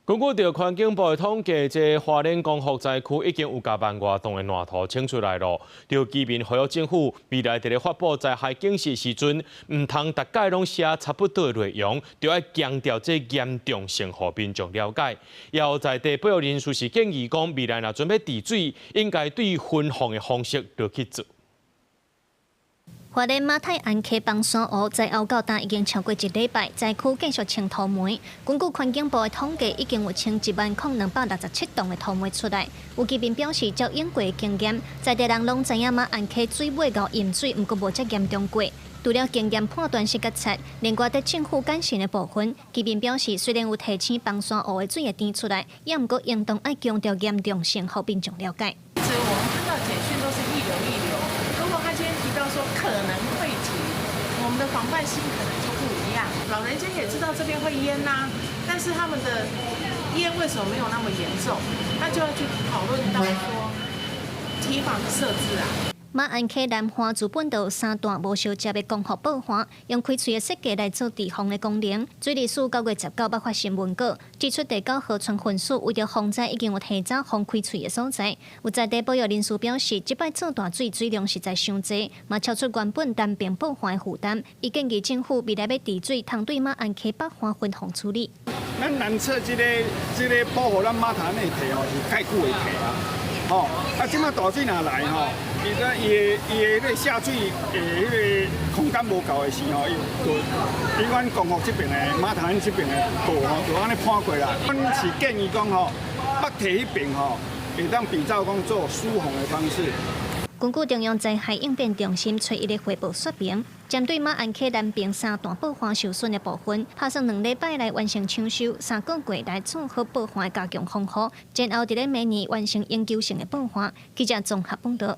根據著環境部的統計，這花蓮光復災區已經有加萬外噸的爛土清出來囉。著居民呼籲政府未來佇咧發布災害警示時陣，毋通逐擺攏寫差不多的內容，著愛強調這嚴重性，予民眾了解。有在地保育人士是建議講，未來若準備治水，應該對分洪的方式落去做。花蓮馬太鞍溪崩山湖災後到今已經超過一禮拜，災區繼續清土煤。根據環境部的統計，已經有清10,267噸的土煤出來。有居民表示，照往過的經驗，在地人攏知影馬鞍溪水尾𠢕淹水，毋過無遮嚴重過。除了經驗判斷是決策，另外佇政府謹慎的部分，居民表示，雖然有提醒崩山湖的水會甜出來，也毋過應當愛強調嚴重性，予民眾了解。其實我們看到簡訊都是一流一流，如果他今天提到說可能會停，我們的防範心可能就不一樣。老人家也知道這邊會淹吶，但是他們的淹為什麼沒有那麼嚴重？那就要去討論到說堤防的設置啊。馬鞍溪南岸自本就有三段無相接的光復報岸，用開喙的設計來做堤防的功能。水利署9月19捌發新聞稿，指出第九河川分署為著防災已經有提早封開喙的所在。有在地保育人士表示，這擺做大水水量實在傷濟，嘛超出原本單邊報岸的負擔。伊建議政府未來欲治水，通對馬鞍溪北岸分洪處理。咱南側這個保護咱馬太鞍的堤吼是蓋久的堤啊，吼啊，這馬大水若來吼，伊個伊的伊的彼個下水的彼個空間無夠的時候，伊就比阮光復這邊的馬太鞍這邊的河吼，就按呢潑過來。阮是建議講吼，北堤彼邊吼，會當比照講做疏洪的方式。根據中央災害應變中心初一的匯報說明，針對馬鞍溪南邊三段報岸受損的部分，拍算2禮拜內完成搶修，3個月內做好報岸加強防護，然後佇咧明年完成永久性的報岸。記者綜合報導。